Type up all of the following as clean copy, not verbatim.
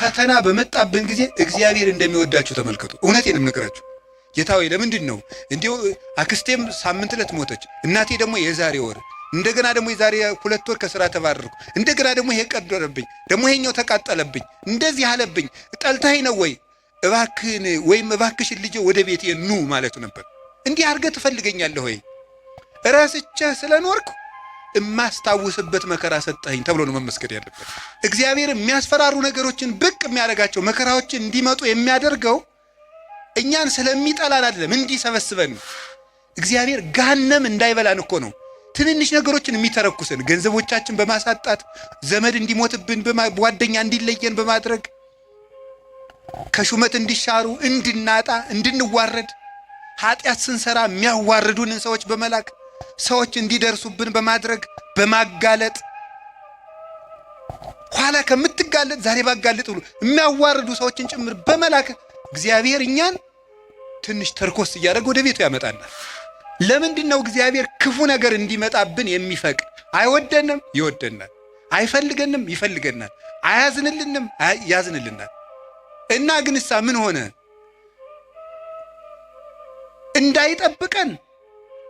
ፈተና በመጣብን ጊዜ እግዚአብሔር እንደሚወዳችሁ ተመልከቱ። እውነቴን የምነግራችሁ ጌታ ሆይ ለምንድን ነው እንዲሁ? አክስቴም ሳምንት ዕለት ሞተች፣ እናቴ ደግሞ የዛሬ ወር፣ እንደገና ደግሞ የዛሬ 2 ወር ከስራ ተባረርኩ፣ እንደገና ደግሞ ይሄ ቀደረብኝ፣ ደግሞ ይሄኛው ተቃጠለብኝ፣ እንደዚህ አለብኝ፣ ጠልተኸኝ ነው ወይ? እባክህን ወይም እባክሽን ልጄ ወደ ቤቴ ኑ ማለቱ ነበር። እንዲህ አድርገህ ትፈልገኛለህ ወይ? እረስቼህ ስለኖርኩ እማስታውስበት መከራ ሰጠኸኝ ተብሎ ነው መመስገን ያለበት። እግዚአብሔር የሚያስፈራሩ ነገሮችን ብቅ የሚያደርጋቸው መከራዎችን እንዲመጡ የሚያደርገው እኛን ስለሚጠላን አይደለም፣ እንዲሰበስበን። እግዚአብሔር ገሃነም እንዳይበላን እኮ ነው ትንንሽ ነገሮችን የሚተረኩሰን፣ ገንዘቦቻችን በማሳጣት፣ ዘመድ እንዲሞትብን፣ ጓደኛ እንዲለየን በማድረግ፣ ከሹመት እንዲሻሩ፣ እንድናጣ፣ እንድንዋረድ፣ ኃጢአት ስንሰራ የሚያዋርዱንን ሰዎች በመላክ፣ ሰዎች እንዲደርሱብን በማድረግ፣ በማጋለጥ፣ ኋላ ከምትጋለጥ ዛሬ ባጋለጥ ብሎ የሚያዋርዱ ሰዎችን ጭምር በመላክ እግዚአብሔር እኛን ትንሽ ተርኮስ እያደረገ ወደ ቤቱ ያመጣናል። ለምንድን ነው እግዚአብሔር ክፉ ነገር እንዲመጣብን የሚፈቅድ? አይወደንም? ይወደናል። አይፈልገንም? ይፈልገናል። አያዝንልንም? ያዝንልናል። እና ግንሳ ምን ሆነ? እንዳይጠብቀን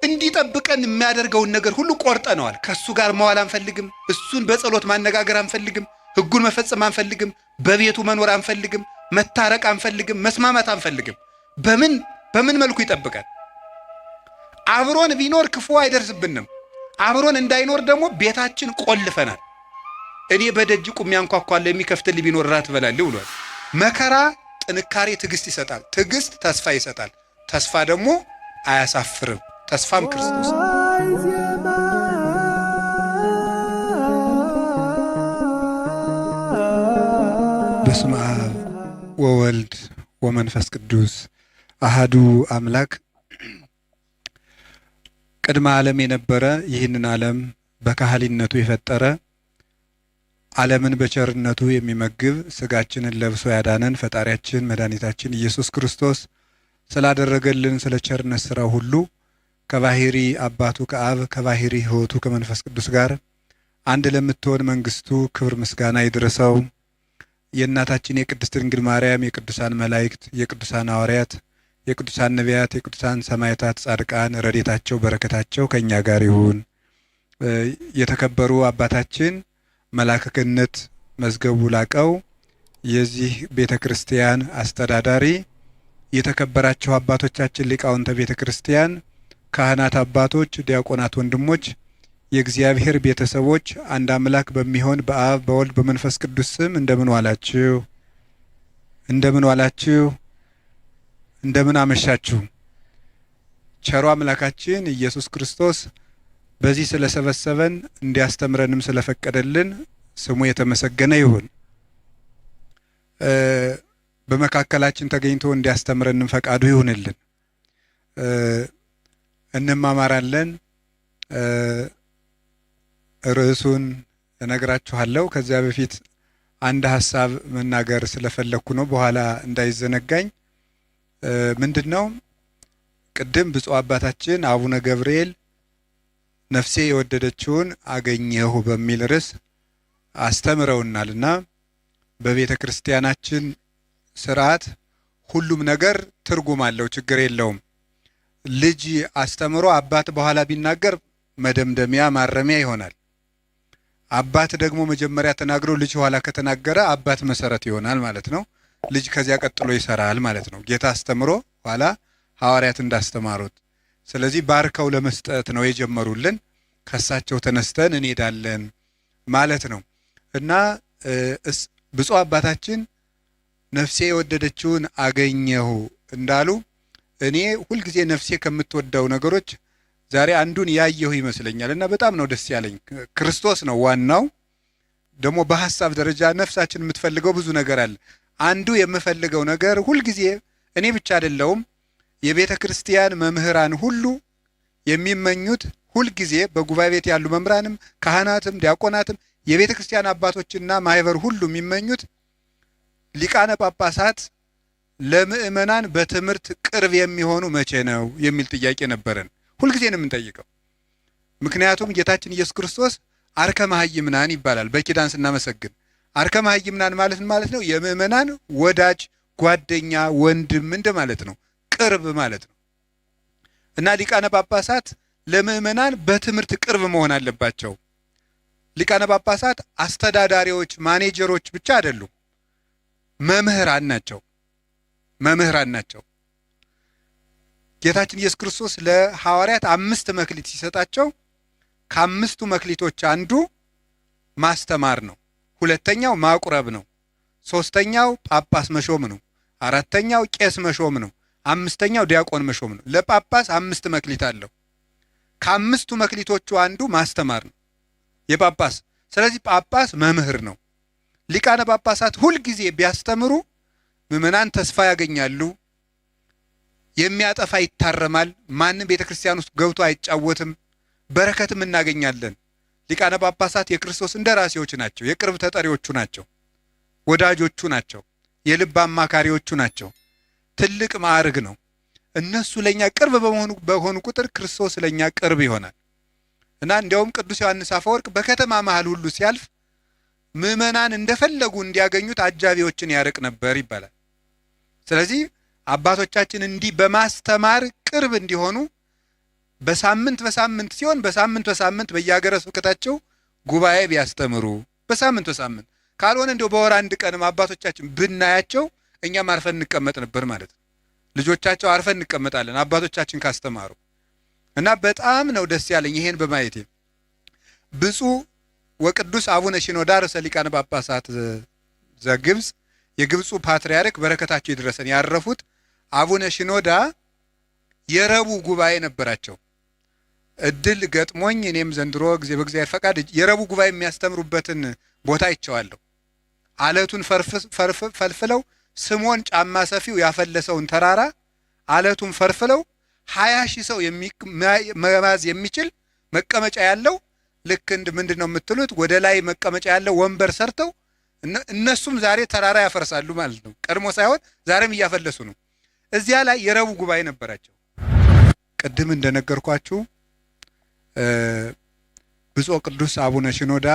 እንዲጠብቀን የሚያደርገውን ነገር ሁሉ ቆርጠነዋል። ከሱ ጋር መዋል አንፈልግም። እሱን በጸሎት ማነጋገር አንፈልግም። ሕጉን መፈጸም አንፈልግም። በቤቱ መኖር አንፈልግም። መታረቅ አንፈልግም። መስማማት አንፈልግም። በምን መልኩ ይጠብቃል? አብሮን ቢኖር ክፉ አይደርስብንም። አብሮን እንዳይኖር ደግሞ ቤታችን ቆልፈናል። እኔ በደጅ ቁሜ አንኳኳለሁ፣ የሚከፍትልኝ ቢኖር እራት እበላለሁ ብሏል። መከራ ጥንካሬ፣ ትዕግስት ይሰጣል። ትዕግስት ተስፋ ይሰጣል። ተስፋ ደግሞ አያሳፍርም። ተስፋም ክርስቶስ። በስመ አብ ወወልድ ወመንፈስ ቅዱስ አሃዱ አምላክ። ቅድመ ዓለም የነበረ፣ ይህንን ዓለም በካህሊነቱ የፈጠረ፣ ዓለምን በቸርነቱ የሚመግብ፣ ስጋችንን ለብሶ ያዳነን ፈጣሪያችን መድኃኒታችን ኢየሱስ ክርስቶስ ስላደረገልን ስለ ቸርነት ስራው ሁሉ ከባህሪ አባቱ ከአብ ከባህሪ ሕይወቱ ከመንፈስ ቅዱስ ጋር አንድ ለምትሆን መንግስቱ ክብር ምስጋና ይድረሰው። የእናታችን የቅድስት ድንግል ማርያም፣ የቅዱሳን መላእክት፣ የቅዱሳን ሐዋርያት፣ የቅዱሳን ነቢያት፣ የቅዱሳን ሰማዕታት፣ ጻድቃን ረድኤታቸው በረከታቸው ከእኛ ጋር ይሁን። የተከበሩ አባታችን መላከ ገነት መዝገቡ ላቀው የዚህ ቤተ ክርስቲያን አስተዳዳሪ፣ የተከበራችሁ አባቶቻችን ሊቃውንተ ቤተ ክርስቲያን፣ ካህናት አባቶች፣ ዲያቆናት ወንድሞች፣ የእግዚአብሔር ቤተሰቦች፣ አንድ አምላክ በሚሆን በአብ በወልድ በመንፈስ ቅዱስ ስም እንደምን ዋላችሁ? እንደምን ዋላችሁ? እንደምን አመሻችሁ? ቸሩ አምላካችን ኢየሱስ ክርስቶስ በዚህ ስለሰበሰበን እንዲያስተምረንም ስለፈቀደልን ስሙ የተመሰገነ ይሁን። በመካከላችን ተገኝቶ እንዲያስተምረንም ፈቃዱ ይሁንልን። እንማማራለን። ርዕሱን እነግራችኋለሁ። ከዚያ በፊት አንድ ሀሳብ መናገር ስለፈለግኩ ነው፣ በኋላ እንዳይዘነጋኝ። ምንድን ነው? ቅድም ብፁዕ አባታችን አቡነ ገብርኤል ነፍሴ የወደደችውን አገኘሁ በሚል ርዕስ አስተምረውናልና በቤተ ክርስቲያናችን ስርዓት ሁሉም ነገር ትርጉም አለው፣ ችግር የለውም። ልጅ አስተምሮ አባት በኋላ ቢናገር መደምደሚያ ማረሚያ ይሆናል። አባት ደግሞ መጀመሪያ ተናግሮ ልጅ ኋላ ከተናገረ አባት መሰረት ይሆናል ማለት ነው። ልጅ ከዚያ ቀጥሎ ይሰራል ማለት ነው። ጌታ አስተምሮ ኋላ ሐዋርያት እንዳስተማሩት። ስለዚህ ባርከው ለመስጠት ነው የጀመሩልን። ከሳቸው ተነስተን እንሄዳለን ማለት ነው። እና ብፁዕ አባታችን ነፍሴ የወደደችውን አገኘሁ እንዳሉ እኔ ሁልጊዜ ነፍሴ ከምትወደው ነገሮች ዛሬ አንዱን ያየሁ ይመስለኛል። እና በጣም ነው ደስ ያለኝ። ክርስቶስ ነው ዋናው። ደግሞ በሀሳብ ደረጃ ነፍሳችን የምትፈልገው ብዙ ነገር አለ። አንዱ የምፈልገው ነገር ሁልጊዜ እኔ ብቻ አይደለውም፣ የቤተ ክርስቲያን መምህራን ሁሉ የሚመኙት፣ ሁልጊዜ በጉባኤ ቤት ያሉ መምህራንም፣ ካህናትም፣ ዲያቆናትም፣ የቤተ ክርስቲያን አባቶችና ማህበር ሁሉ የሚመኙት ሊቃነ ጳጳሳት ለምእመናን በትምህርት ቅርብ የሚሆኑ መቼ ነው የሚል ጥያቄ ነበረን። ሁልጊዜ ነው የምንጠይቀው። ምክንያቱም ጌታችን ኢየሱስ ክርስቶስ አርከ መሃይምናን ይባላል በኪዳን ስናመሰግን። አርከ መሃይምናን ማለት ማለት ነው የምእመናን ወዳጅ፣ ጓደኛ፣ ወንድም እንደማለት ነው፣ ቅርብ ማለት ነው። እና ሊቃነ ጳጳሳት ለምእመናን በትምህርት ቅርብ መሆን አለባቸው። ሊቃነ ጳጳሳት አስተዳዳሪዎች፣ ማኔጀሮች ብቻ አይደሉም፣ መምህራን ናቸው። መምህራን ናቸው። ጌታችን ኢየሱስ ክርስቶስ ለሐዋርያት 5 መክሊት ሲሰጣቸው ከአምስቱ መክሊቶች አንዱ ማስተማር ነው። ሁለተኛው ማቁረብ ነው። ሶስተኛው ጳጳስ መሾም ነው። አራተኛው ቄስ መሾም ነው። አምስተኛው ዲያቆን መሾም ነው። ለጳጳስ 5 መክሊት አለው። ከአምስቱ መክሊቶቹ አንዱ ማስተማር ነው የጳጳስ። ስለዚህ ጳጳስ መምህር ነው። ሊቃነ ጳጳሳት ሁል ጊዜ ቢያስተምሩ ምእመናን ተስፋ ያገኛሉ። የሚያጠፋ ይታረማል። ማንም ቤተክርስቲያን ውስጥ ገብቶ አይጫወትም። በረከትም እናገኛለን። ሊቃነ ጳጳሳት የክርስቶስ እንደራሴዎች ናቸው። የቅርብ ተጠሪዎቹ ናቸው። ወዳጆቹ ናቸው። የልብ አማካሪዎቹ ናቸው። ትልቅ ማዕረግ ነው። እነሱ ለኛ ቅርብ በሆኑ ቁጥር ክርስቶስ ለኛ ቅርብ ይሆናል። እና እንዲያውም ቅዱስ ዮሐንስ አፈወርቅ በከተማ መሃል ሁሉ ሲያልፍ ምእመናን እንደፈለጉ እንዲያገኙት አጃቢዎችን ያርቅ ነበር ይባላል። ስለዚህ አባቶቻችን እንዲህ በማስተማር ቅርብ እንዲሆኑ በሳምንት በሳምንት ሲሆን በሳምንት በሳምንት በየሀገረ ስብከታቸው ጉባኤ ቢያስተምሩ በሳምንት በሳምንት ካልሆነ እንደው በወር አንድ ቀንም አባቶቻችን ብናያቸው እኛም አርፈን እንቀመጥ ነበር ማለት ነው። ልጆቻቸው አርፈን እንቀመጣለን አባቶቻችን ካስተማሩ። እና በጣም ነው ደስ ያለኝ ይሄን በማየቴ። ብፁዕ ወቅዱስ አቡነ ሽኖዳ ርዕሰ ሊቃነ ጳጳሳት ዘግብጽ የግብፁ ፓትርያርክ በረከታቸው ይድረሰን ያረፉት አቡነ ሽኖዳ የረቡዕ ጉባኤ ነበራቸው። እድል ገጥሞኝ እኔም ዘንድሮ ጊዜ በእግዚአብሔር ፈቃድ የረቡዕ ጉባኤ የሚያስተምሩበትን ቦታ አይቼዋለሁ። አለቱን ፈልፍለው ስምዖን ጫማ ሰፊው ያፈለሰውን ተራራ አለቱን ፈርፍለው 20 ሺህ ሰው መያዝ የሚችል መቀመጫ ያለው ልክ እንደ ምንድነው የምትሉት ወደ ላይ መቀመጫ ያለው ወንበር ሰርተው እነሱም ዛሬ ተራራ ያፈርሳሉ ማለት ነው። ቀድሞ ሳይሆን ዛሬም እያፈለሱ ነው። እዚያ ላይ የረቡዕ ጉባኤ ነበራቸው። ቅድም እንደነገርኳችሁ ብፁዕ ቅዱስ አቡነ ሽኖዳ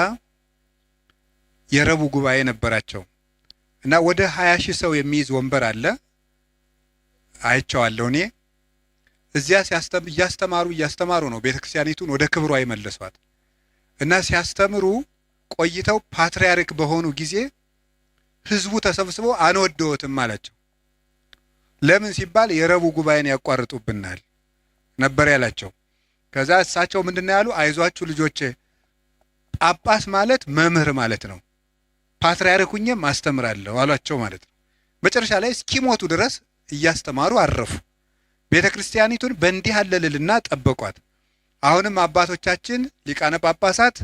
የረቡዕ ጉባኤ ነበራቸው እና ወደ 20 ሺህ ሰው የሚይዝ ወንበር አለ አይቼዋለሁ እኔ። እዚያ እያስተማሩ ነው ቤተክርስቲያኒቱን ወደ ክብሯ የመለሷት። እና ሲያስተምሩ ቆይተው ፓትርያርክ በሆኑ ጊዜ ህዝቡ ተሰብስቦ አንወደውትም አላቸው። ለምን ሲባል የረቡዕ ጉባኤን ያቋርጡብናል ነበር ያላቸው። ከዛ እሳቸው ምንድነው ያሉ? አይዟችሁ ልጆቼ፣ ጳጳስ ማለት መምህር ማለት ነው፣ ፓትርያርክ ሁኜም አስተምራለሁ አሏቸው ማለት ነው። መጨረሻ ላይ እስኪሞቱ ድረስ እያስተማሩ አረፉ። ቤተክርስቲያኒቱን በእንዲህ ያለ ልዕልና ጠበቋት። አሁንም አባቶቻችን ሊቃነ ጳጳሳት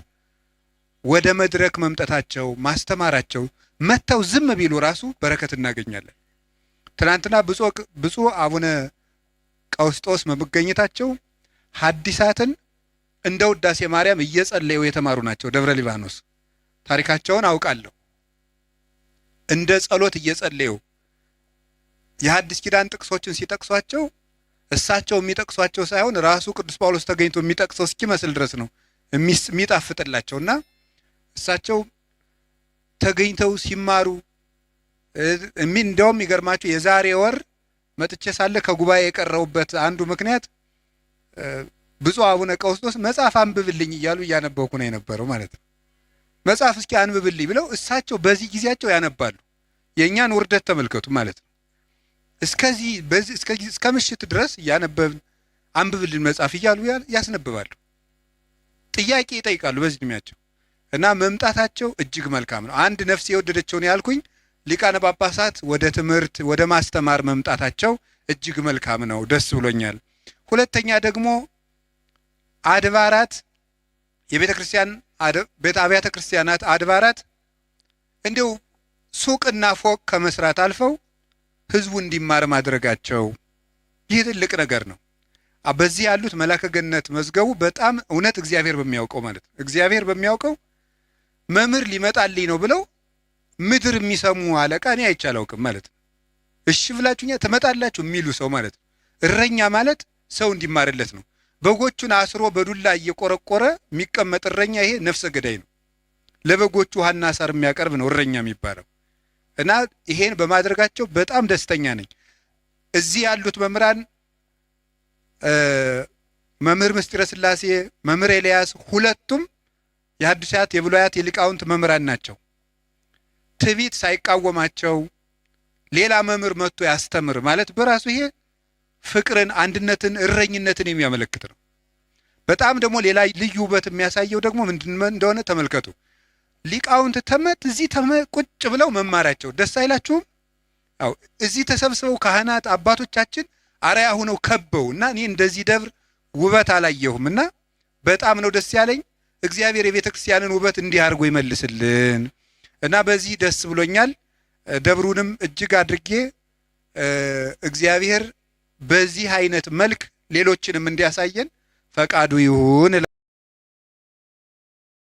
ወደ መድረክ መምጣታቸው ማስተማራቸው መተው ዝም ቢሉ ራሱ በረከት እናገኛለን። ትናንትና ብፁዕ አቡነ ቀውስጦስ መገኘታቸው ሐዲሳትን እንደ ውዳሴ ማርያም እየጸለዩ የተማሩ ናቸው። ደብረ ሊባኖስ ታሪካቸውን አውቃለሁ። እንደ ጸሎት እየጸለዩ የሐዲስ ኪዳን ጥቅሶችን ሲጠቅሷቸው እሳቸው የሚጠቅሷቸው ሳይሆን ራሱ ቅዱስ ጳውሎስ ተገኝቶ የሚጠቅሰው እስኪመስል ድረስ ነው የሚጣፍጥላቸውና እሳቸው ተገኝተው ሲማሩ እንደውም ይገርማችሁ የዛሬ ወር መጥቼ ሳለ ከጉባኤ የቀረውበት አንዱ ምክንያት ብፁዕ አቡነ ቀውስጦስ መጽሐፍ አንብብልኝ እያሉ እያነበብኩ ነው የነበረው ማለት ነው። መጽሐፍ እስኪ አንብብልኝ ብለው እሳቸው በዚህ ጊዜያቸው ያነባሉ። የኛን ውርደት ተመልከቱ ማለት ነው። እስከዚህ በዚህ እስከ ምሽት ድረስ ያነበብን አንብብልን መጽሐፍ እያሉ ያስነብባሉ። ጥያቄ ይጠይቃሉ በዚህ እድሜያቸው። እና መምጣታቸው እጅግ መልካም ነው። አንድ ነፍስ የወደደችውን ያልኩኝ ሊቃነ ጳጳሳት ወደ ትምህርት ወደ ማስተማር መምጣታቸው እጅግ መልካም ነው፣ ደስ ብሎኛል። ሁለተኛ ደግሞ አድባራት የቤተክርስቲያን አብያተ ክርስቲያናት አድባራት እንደው ሱቅና ፎቅ ከመስራት አልፈው ህዝቡ እንዲማር ማድረጋቸው ይህ ትልቅ ነገር ነው። በዚህ ያሉት መላከ ገነት መዝገቡ በጣም እውነት እግዚአብሔር በሚያውቀው ማለት ነው። እግዚአብሔር በሚያውቀው መምህር ሊመጣልኝ ነው ብለው ምድር የሚሰሙ አለቃ እኔ አይቼ አላውቅም ማለት ነው። እሺ ብላችሁኛ ትመጣላችሁ የሚሉ ሰው ማለት ነው። እረኛ ማለት ሰው እንዲማርለት ነው። በጎቹን አስሮ በዱላ እየቆረቆረ የሚቀመጥ እረኛ ይሄ ነፍሰ ገዳይ ነው። ለበጎቹ ውሃና ሳር የሚያቀርብ ነው እረኛ የሚባለው። እና ይሄን በማድረጋቸው በጣም ደስተኛ ነኝ። እዚህ ያሉት መምህራን መምህር ምስጢረ ሥላሴ፣ መምህር ኤልያስ ሁለቱም የሐዲሳት የብሉያት የሊቃውንት መምህራን ናቸው። ትዕቢት ሳይቃወማቸው ሌላ መምህር መጥቶ ያስተምር ማለት በራሱ ይሄ ፍቅርን፣ አንድነትን፣ እረኝነትን የሚያመለክት ነው። በጣም ደግሞ ሌላ ልዩ ውበት የሚያሳየው ደግሞ ምንድን እንደሆነ ተመልከቱ። ሊቃውንት ተመት እዚህ ቁጭ ብለው መማራቸው ደስ አይላችሁም? አዎ፣ እዚህ ተሰብስበው ካህናት አባቶቻችን አርአያ ሆነው ከበው እና እኔ እንደዚህ ደብር ውበት አላየሁም እና በጣም ነው ደስ ያለኝ። እግዚአብሔር የቤተ ክርስቲያንን ውበት እንዲህ አድርጎ ይመልስልን እና በዚህ ደስ ብሎኛል። ደብሩንም እጅግ አድርጌ እግዚአብሔር በዚህ አይነት መልክ ሌሎችንም እንዲያሳየን ፈቃዱ ይሁን።